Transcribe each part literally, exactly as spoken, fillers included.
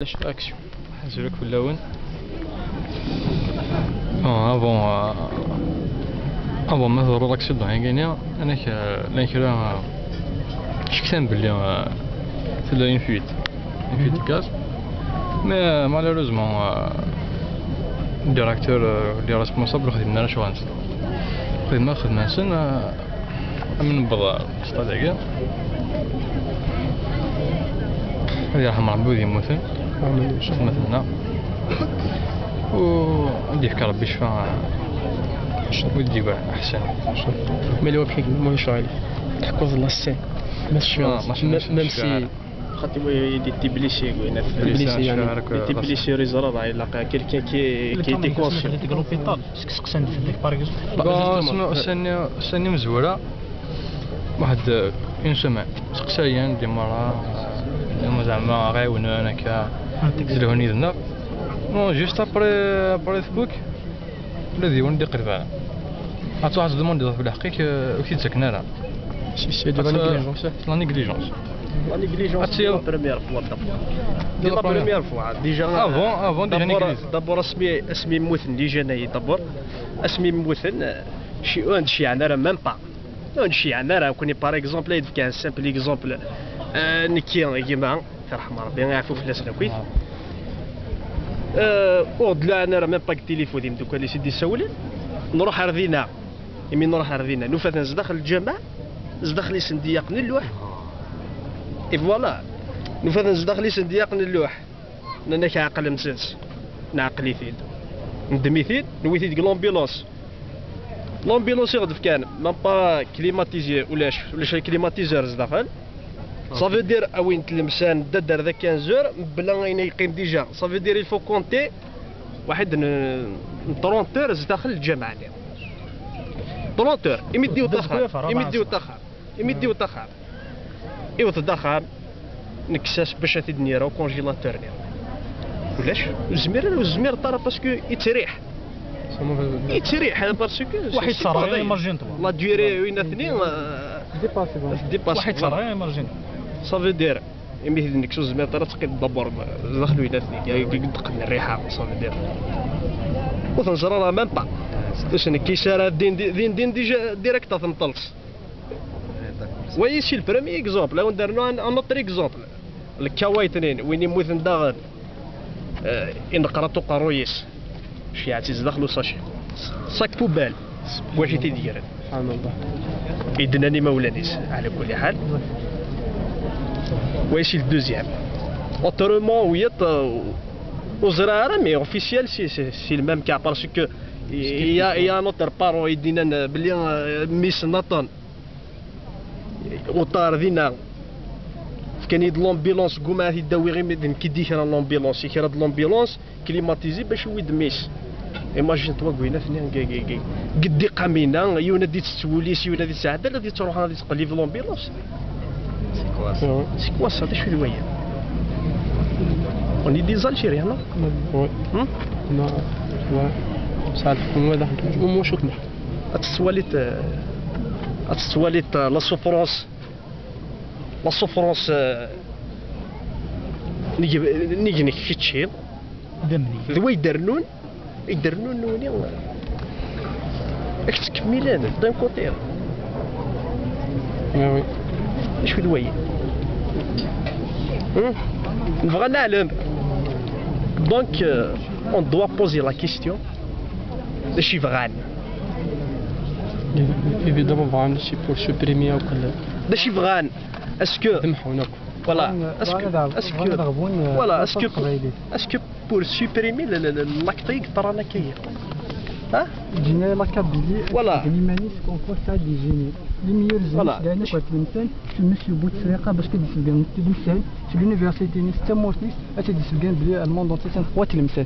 Action. Azul akk fell-awen. Bon, avant, euh, avant ma teḍru l'accident-agi-nni, anak, euh, llan kra, euh, cektan belli, euh, tella une fuite, une fuite de gaz. Mais, euh, malheureusement, euh, le directeur, euh, les responsables, xedmen ara ccɣel-nsen. Xedmen, xedmen-nsen, euh, Am newweḍ ɣer lmeṣṭad-agi, ad yerḥem Ṛebbi wid yemmuten, amin, atmaten-nneɣ, u ad d-yefk Ṛebbi ccfa wid d-yegran, aḥsan. Mais le webḥi, moi, je suis allé. Tḥekkuḍ la scène. Ma tecfiḍ, même si. Xaṭi, oui, des petits blessés, oui, des petits blessés, yeẓra, quelqu'un qui, qui était conscient. Sseqsan-d fell-ak, par exemple. Bon, justement, sani, sani mezwura, واحد une semaine. Seqsayen di merra, euh, zɛama ɣ-ɛiwnen akka, zelhun yid-neɣ. Bon, juste après, après Facebook, ula d yiwen ur d-iqrib ara. Ad truḥ ad tdemandiḍ ɣef lḥeqq-ik, euh, ur k-t-id-ttaken ara. C'est, c'est de la négligence. La négligence. La négligence, c'est la première fois, d'abord. C'est la première fois. Déjà, avant, avant, déjà d'abord, négligé. D'abord, asmi, asmi mmuten déjà, d'abord. Asmi mmuten, euh, ci-, ur d-ceyɛen ara, même pas. Ur d-ceyɛen ara, nekkni, par exemple, ad d-fkeɣ un simple exemple. Euh, nekki, gma, terḥem Ṛebbi, yeɛfu fell-asen akkit. Euh, ur d-luɛan ara, même pas deg tilifun, d imeddukal-is i d-issawlen. Nruḥ ar dina. Imi nruḥ ar dina, nufa-ten zdaxel lǧameɛ, zdaxel isendyaqen lluḥ. Et voilà. Nufa-ten zdaxel isendyaqen lluḥ. Nnan-ak ɛqel-nsen. Neɛqel-it-id. Neddem-it-id, newwi-t-id deg l'ambulance. L'ambulance i ɣ-d-fkan, même pas climatisé, ulac, ulac climatiseur zdaxel. Ça veut dire, a win tlemsan, d adder d quinze heures, mebla ayen ay yeqqim déjà. Ça veut dire, il faut compter, waḥed n, n trente heures zdaxel lǧameɛ-nni. Trente heures, imi d-iwet axxam, imi d-iwet axxam, imi d-iwet axxam. Iwet-d axxam, nekkes-as bac ad t-id-nirra au congélateur-nni. Ulac, ur zmir ara, ur zmir ara, parce que yettriḥ. Yettriḥ, parce que c'est, c'est pareil. La durée, une année, euh, dépasse, voilà. Dépasse, voilà. Ça veut dire, imi d-nekkes ur zmir ara ad teqqimeḍ d'abord zdaxel une année, deg ddeqq n rriḥa, ça veut dire. Ur ten-ẓriɣ ara même pas. Ur s-nekkis ara din, din, din, déjà direct ad ten-telles. Wayi, c'est le premier exemple. Ad wen-d-rnu un, un autre exemple. Lkawayeṭ-nni, win yemmuten daɣen, euh, ineqq-it uqerruy-is. Ceyɛet-it zdaxel usaci. Sac poubelle. Wacu i t-id-yegren? Subhanallah. I d-nnan imawlan-is, ɛla kulli ḥal. Wayi, c'est le deuxième. Autrement, wiyaḍ, euh, ur ẓriɣ ara, mais officiel, c'est, c'est, c'est le même cas, parce que il y a, il y a un autre parent i d-yennan, euh, belli, euh, mmi-s n aṭṭan. Uṭar dinna. Fkan-iyi-d l'ambulance, ggumaɣ ad t-id-awiɣ imi d nekk i d-yekran l'ambulance. Yekra-d l'ambulance, climatisé bac yewwi-d mmi-s. Imagine-toi, guyna tni, g-, g-, g-, geddi qamina, yiwen ad d-ittett wul-is, yiwen ad ittɛeddal, ad ittruḥ ad ittqellib l'ambulance. C'est quoi ça? C'est quoi ça? D acu d waya? On est des Algériens, non? Oui. Hmm? Non. Ouais. Ça, on va, on va, on va, Ad tettwaliḍ, euh, ad tettwaliḍ, euh, la souffrance, la souffrance, euh, nnig, nnig-nek kečči. D amni. D wa i d-rennun, i d-rennun nuni, euh, ad k-ttkemmilen, d'un côté. Ah oui. Acu d wayi? Hmm? Nebɣa ad neɛlem. Donc, euh, on doit poser la question. D acu i bɣan? Évidemment, bɣan c'est pour supprimer akk. D acu i bɣan? Est-ce que, voilà, est-ce que, est-ce que, voilà, est-ce que, est-ce que pour supprimer le, le, le, l'acte-agi yeḍran akka-yi? Ha? Ǧǧin-aɣ la Kabylie, voilà, ad tebdem iman-is, comme quoi ça, des génies. Les meilleurs génies, voilà, d ayen akk ar tlemsan, tmes yewwi ttesriqa bac ad d-isebgan lemsal, si l'université-nni, s tamurt-is, ad t-id-isebgan belli le monde entier, c'est trois tlemsan.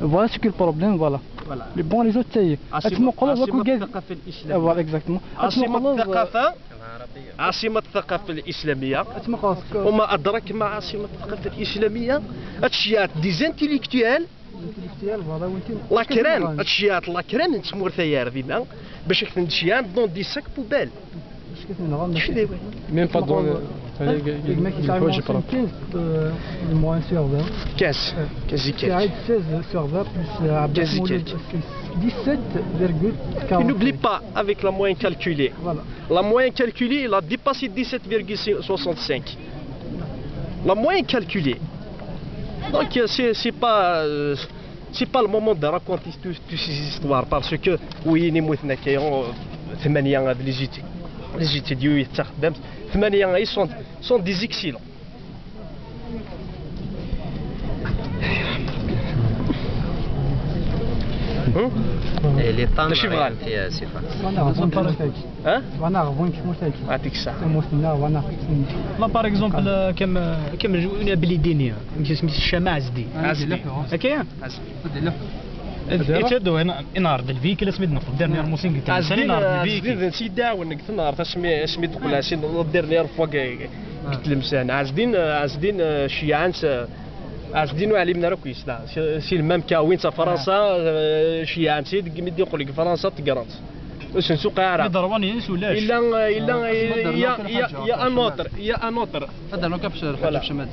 Voilà ce que le problème, voilà. Voilà. Le bon, les autres, ça y est. Ad tmuqleḍ akk ugad. Voilà, exactement. Ad tmuqleḍ, euh, عاصمة الثقافة الإسلامية. وما أدراك ما عاصمة الثقافة الإسلامية. Ad tceyɛeḍ des intellectuels. Intellectuels, voilà, وين كاين. La crème, ad tceyɛeḍ la crème n tmurt-agi ar dinna, bac ad k-ten-tceyɛeḍ dans des sacs poubelles. Même pas dans le Gma qui s'arrête quinze, euh, moins sur vingt. quinze. quinze et quelques. Saïd, seize sur vingt, plus, euh, Abdel Mouloud, dix-sept virgule quarante. Et n'oublie pas, avec la moyenne calculée. Voilà. La moyenne calculée, il a dépassé dix-sept virgule soixante-cinq. La moyenne calculée. Donc, euh, c'est, c'est pas, euh, c'est pas le moment de raconter tout- toutes ces histoires, parce que, oui, les mots, euh, ثمانية, les études, les étudiants, ils sont, ثمانية, ils sont, sont des excellents. Hein? اللي طام ماشي فغال. فيها سي فهد. وانا غبون كموتاكي. ها؟ وانا غبون كموتاكي. يعطيك الصحة. موتنا وانا. لا، باغ اكزومبل، كم كم جو اون ابلي دينيا. يمكن سميت الشام عز الدين. عز الدين. هكايا؟ عز الدين. يتدو هنا انار ديال فيك، لا سميت نقول ديرني موسين قلت عز الدين، عز الدين سيدا ونك تنار تسمي اسمي تقول سي ديرني فوا قلت لمسان عز الدين، عز الدين، آه، شيعان س- عز الدين وعلي من راكو يسلا سي المام كاوين تا فرنسا، آه، شيعان سيد مدي يقول لك فرنسا تقرانت. واش نسوق عرب؟ يضربوني ينسوا لاش؟ الا الا آه، يا يا يا انوتر يا انوتر. هذا لو كابش الحاج شمال.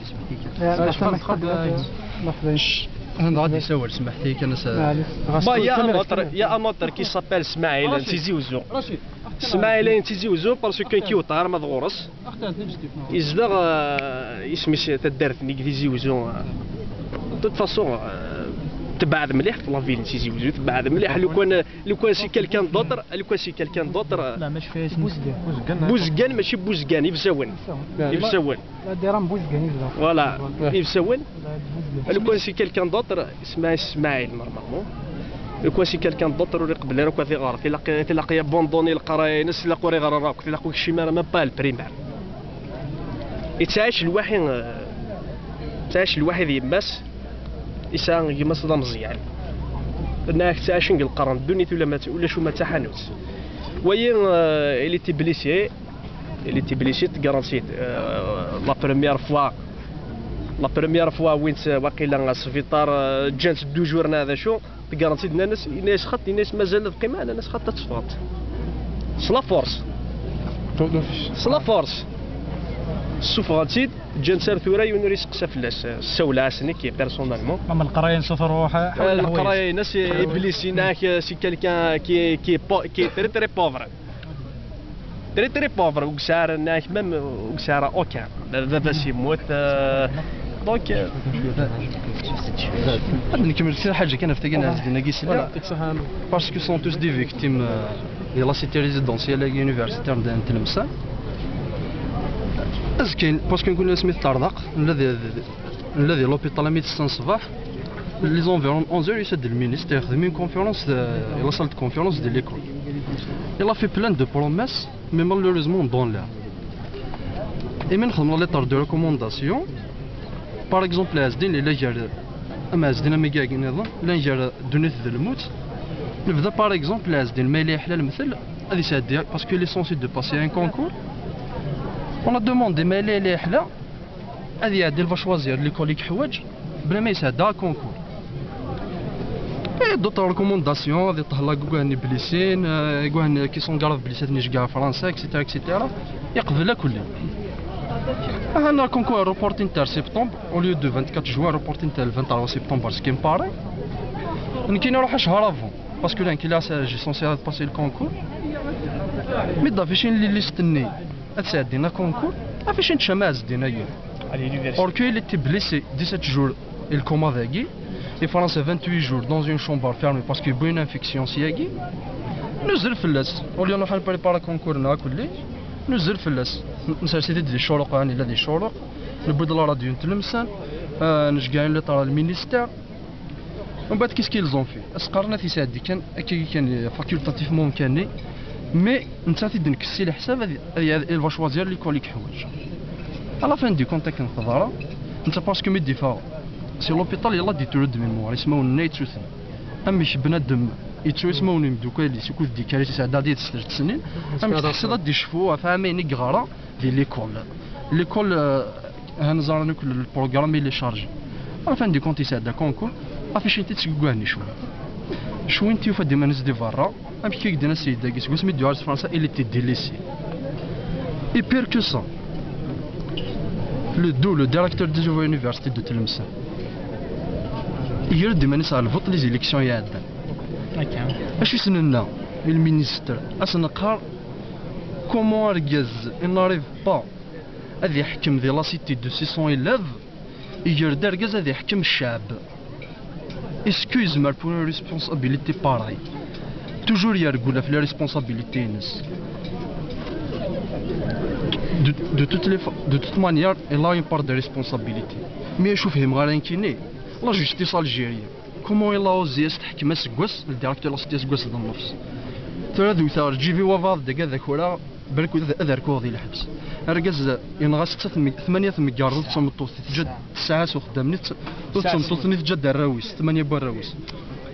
انا غادي يسول سمحتي كان س- معليش. با يا انوتر يا انوتر كي سابيل اسماعيل تيزي وزو. اسماعيل تيزي وزو باسكو كان كيوطار ما دغورس. يزدغ، آه، اسمي س- تدارت نيك تيزي وزو. آه. توت فاسون، آه، تبعد مليح في لافيل تيزي وزو تبعد مليح لو كان لو كان سي كالكان دوتر لو كان سي كالكان دوتر. لا ماشي فيها اسمي. بوزقان ماشي بوزقان يفزاون. يفزاون. لا ديران بوزقان يفزاون. فوالا. يفزاون. لو كان سي كالكان دوتر اسمها اسماعيل نورمالمون. لو كان سي كالكان دوتر ولي قبل راه كان غلط تلاقي تلاقي ابوندوني القرايه نس تلاقوا راه غير راك تلاقوا شي مره ما با البريمير. يتعاش الواحد يتعاش الواحد يماس يسعى يماس لا مزيان. انها تعاش نقل القرن الدنيا ولا ما ولا شو ما تحنوت. وي اللي تبليسي اللي تبليسي تقرانسيت. لا بروميير فوا لا بروميير فوا وين واقيلا السبيطار جانت دو جور هذا شو. تقرانتي الناس الناس خط الناس مازال القيمه انا الناس خط تصفات. سلا فورس. سلا فورس. السفغانتي جان سار ثورا يونري سقسا فلاس السولة سني كي بيرسونالمون. اما القرايه نسوف نروح حول الحوايج. القرايه ناس ابليس هناك سي كالكان كي كي بو- كي تري تري بوفر. تري تري بوفر وكسار هناك ميم وكسار اوكان. بابا سيموت. دونك غادي نكمل كثير حاجه كان في تاكي ناس دينا كيسلا. باسكو سون توس دي فيكتيم ديال لا سيتي ريزيدونسيال اي يونيفرسيتير ندير نتلمسان. ازكين باسكو نكون سميت طرزق الذي الذي لوبيتال ميدسان الصباح. لي زونفيرون اونز اور يسد المينيستير خدمين كونفيرونس، لا سال دو كونفيرونس ديال ليكول. يلا في بلان دو بروميس مي مالوريزمون دون لير. اي من خدمنا ليتر دو ريكومونداسيون. باغ اكزومبل عز الدين الا جا اما عز الدين اما كاع نظام الا جا دونيت ذا الموت. نبدا باغ اكزومبل عز الدين ما الا يحلى المثل. هذه سادية باسكو لي سونسي دو باسي ان كونكور. اون ا دوموندي ما الا الا يحلى. هذه عاد il va choisir l'école اللي يحوج بلا ما يسعدها كونكور. اي دوطر ريكومونداسيون هذه طهلا كوكوهني بليسين كوكوهني كي سون كراف بليسات نيش كاع فرنسا اكسيتيرا اكسيتيرا. يقبل كل. انا كونكور روبورتين تاع سبتمبر. او ليو دو فانت كات جوان روبورتين تاع الفانت تاع سبتمبر سكيم باري. نكي نروح شهر افون باسكو لان كي لا جي سونسي باسي الكونكور. مي دافيشين لي ليست ني. هاد ساعة دينا كونكور. افيشين تشماز دينا يوم. اوركو اللي تبليسي ديسات جور. الكوما ذاكي. اي فرنسا فانتوي جور دون اون شومبر فيرمي باسكو بوين انفيكسيون سياكي. نزل فلاس اوليو نروح نبريبارا كونكورنا كلي. نزل فلاس. نسال سيدي دي شروق راني لا دي شروق. نبدل لا راديو نتلمسان. آه نشقعين لي طرا المينيستير. ومن بعد كيس كيلزون فيه اسقرنا في ساعه دي كان كي كان فاكولتاتيفمون كان. مي انت تدنك السي الحساب هذه هذه الفا شوازير لي كوليك حوايج. على فان دي كونتاكت نخضره. انت باسكو مي ديفا سي لوبيتال يلا دي تورو دو ميموار اسمه نيت سوسن. امش بنادم يتسو اسمه ونيم دوكا اللي سكوت دي كاري سي سعدا دي تسعود سنين. امش تحسد دي شفوه فاهمين قغاره. دي ليكول. ليكول هنا زارني كل البروغرام اللي شارجي. ان فان دي كونت يساعد كونكور. افيش انت تسقواني شويه. شويه انت يفا ديما ناس دي فارا. ام كي دينا السيد داكي سكوس مي ديوار فرنسا اللي تي دي ليسي. اي بير كو سا. Le, d'où le directeur de l'université de Tlemcen. Iger-d iman-is ɣer lbuṭ les élections iɛeddan. Acu i s-nenna i lministr? A s-neqqar, comment argaz, il n'arrive pas ad iḥkem di la cité de six cents élèves, iger-d argaz ad iḥkem ccɛeb? Est-ce que yezmer pour une responsabilité pareille? Toujours yergel ɣef les responsabilités-ines. De, de toutes les fa- de toute manière, il a une part de responsabilité. Mais acu fhimeɣ ara nekkini, la justice algérienne, comment il a osé ad s-teḥkem aseggas, le directeur la cité aseggas d nnefs? Tura ad wteɣ lǧibi wa baɛḍ deg ad akura, balku ad, ad rkuɣ di lḥebs. Argaz yenɣa setta tme- tmanya tmeggareḍ d tameṭṭut teǧǧa tesɛa s uxeddam-nni, d tameṭṭut-nni teǧǧa-d arraw-is, tmanya n warraw-is.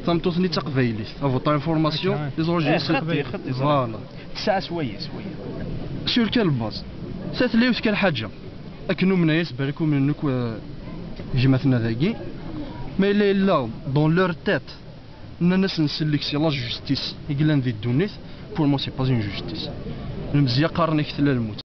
Tameṭṭut-nni d taqbaylit, avoter information, les origines. Voilà. Tesɛa s wayes, wayes. Sur quelle base? Tatlayt kan ḥaǧa. Akken umnen-as, balak umnen akk, eh, gma-tneɣ dagi. Ma yella yella dans leur tête, nnan-as nsellek si la justice i yellan di ddunit, pour moi c'est pas une justice. Lemzeyya qqaren-ak tella lmut.